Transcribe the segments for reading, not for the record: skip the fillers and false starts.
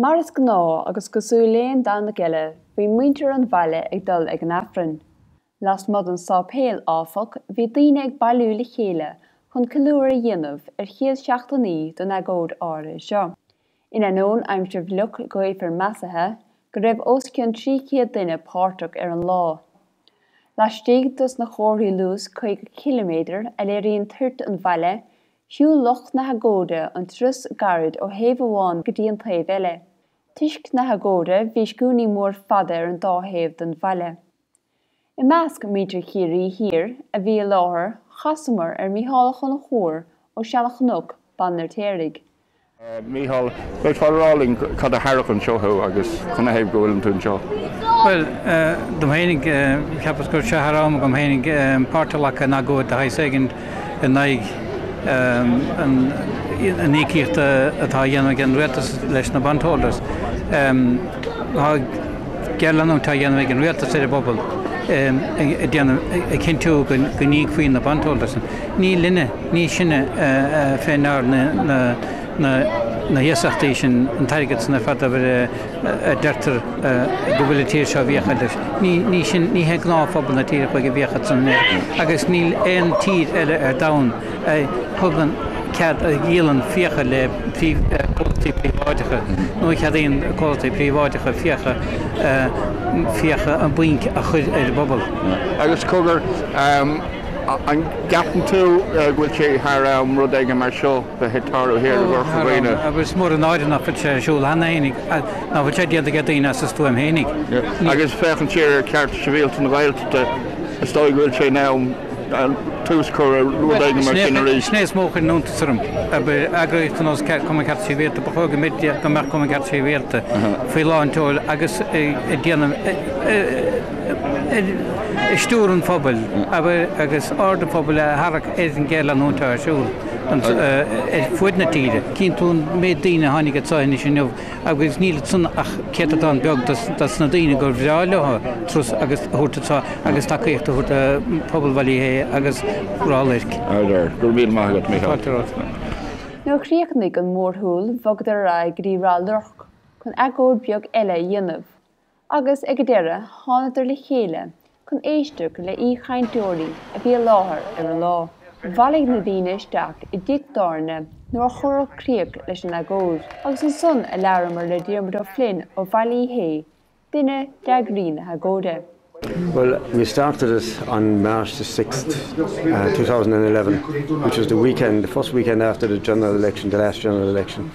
Mar is gnáth agus cosúil le aon Domhnach eile, bhí muintir an bhaile ag dul ag an Aifreann. Lasmuigh den sáipéal, áfach, bhí daoine ag bailiú le chéile chun ceiliúradh a dhéanamh ar chéad seachtainí don agóid áirithe seo. In ainneoin aimsir fhliuch ghaofar measadh go raibh os cionn 300 duine páirteach ar an lá. Laistigh dos na comharthaí luais 50 ciliméadar a léiríonn toirt an bhaile, Shiúil lucht na hagóide an turas gairid ó thaobh amháin go dtí an taobh eile. Toisc na hagóide bhí scuainí mór fada ar an dá thaobh den bhaile. I measc muintir Chiarraí Thiar a bhí i láthair, chasamar ar Mícheál Ó Conchúir ó Seanchnoc, Baile an Fheirtéaraigh. Mícheál, bhféadfá a rá linn cad a tharraing anseo thú agus canathaobh go bhfuileann tú anseo? Bhuel, dom fhéinig, cheapas go raibh sé thar am agam fhéinig páirt a ghlacadh in agóid de shaghas éigin in aghaidh an íocaíochta atá á dhéanamh ag an rialtas leis na bondholders. Tá géarleanúint á dhéanamh ag an rialtas ar an bpobal ag déanamh, ag cinntiú go n-íocfaí na bondholders. Ní linne, ní sinne fé ndear na hiasachtaí sin, an t-airgead san ar fad a deirtear go bhfuil an tír seo i bhfiacha leis. Ní sin, ní hé gnáthphobal na tíre a chuaigh i bhfiacha san agus níl aon tír eile ar domhan a thugann cead, a dhíolann fiacha le comhlachtaí príobháideacha nó a cheadaíonn comhlachtaí príobháideacha fiacha, fiacha an bhainc a chur ar an bpobal. Agus cogar, An gceapann tú go bhfuil sé thar am rud éigin mar seo bheith ag tarlú thiar i gCorca Dhuibhne? Agus is mór an náire nach bhfuil sé ar siúl cheana fhéinig, nach bhfuil sé déanta ag daoine as a stuaim fhéinig. Agus féachaint siar ar Chearta Sibhialta na Gaeltachta, is dóigh go bhfuil sé in am tús a chur ar rud éigin mar sin arís. Sin é is mó a chuireann iontas orm. Eagraíocht ar nós Cumann Cearta Sibhialta, ba chóir go mbeadh Cumann Cearta Sibhialta faoi lán tseoil agus ag déanamh, ag stiúradh an phobail, abair, agus aird an phobail a tharrac ar an ghéarleanúint atá ar siúl ar fuaid na tíre. Cíonn tú an méid daoine a tháinig anso anois inniu agus níl ansan ach céatadán beag dos na daoine gur bhreá leo turas agus a thabhairt anso agus tacaíocht a thabhairt do phobal Bhaile Uí Shé agus Ráth Luirc. Go raibh míle maith agat, Mícheál. Fáilte romhat. Nuair a chríochnaigh an mórshiúl, bhogadar ar aghaidh go dtí Ráth Luirc chun agóid beag eile a dhéanamh. Agus ag an deireadh, thánadar le chéile chun éisteacht le aoichainteoirí a bhí i láthair ar an lá. Bhailigh na daoine isteach i dtigh tábhairne nuair a cuireadh críoch leis an agóid, agus ansan a labhramar le Diarmuid Ó Floinn ó Bhaile Uí Shé, duine d'eagraí na hagóide. Well, we started it on March the 6th, uh, 2011, which was the weekend, the first weekend after the general election, the last general election.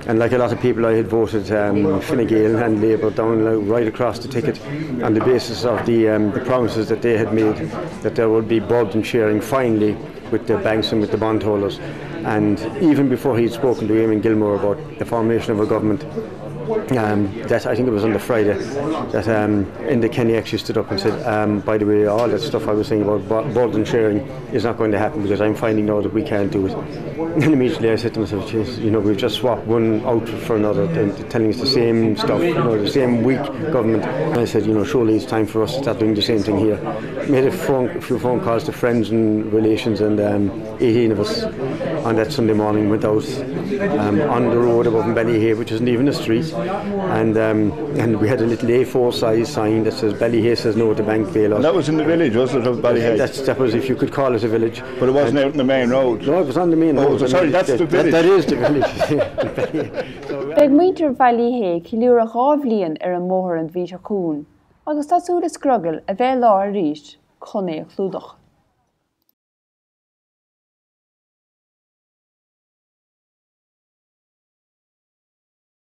And like a lot of people, I had voted um, Fine Gael and Labour down right across the ticket on the basis of the, um, the promises that they had made that there would be burden sharing finally with the banks and with the bondholders. And even before he had spoken to Eamon Gilmore about the formation of a government, um, that I think it was on the Friday that um, Enda Kenny actually stood up and said, um, by the way, all that stuff I was saying about burden sharing is not going to happen because I'm finding now that we can't do it. And immediately I said to myself, you know, we've just swapped one out for another and telling us the same stuff, you know, the same weak government. And I said, you know, surely it's time for us to start doing the same thing here. Made a phone, a few phone calls to friends and relations and um, 18 of us on that Sunday morning went out um, on the road above in Ballyhay, which isn't even a street. And um, and we had a little A4 size sign that says Ballyhay says no to bank bailout. That was in the village, was it, of Ballyhay? That's, that was, if you could call it a village. But it wasn't and, out in the main road? No, it was on the main oh, road. Sorry, that's the village. That, that is the village. Beidh muintir Bhaile Uí Shé ag ceiliúradh dhá bhliain ar an mbóthar an mhí seo chugainn agus tá súil ag Scrogall a bheith i láthair arís chun é a chlúdach.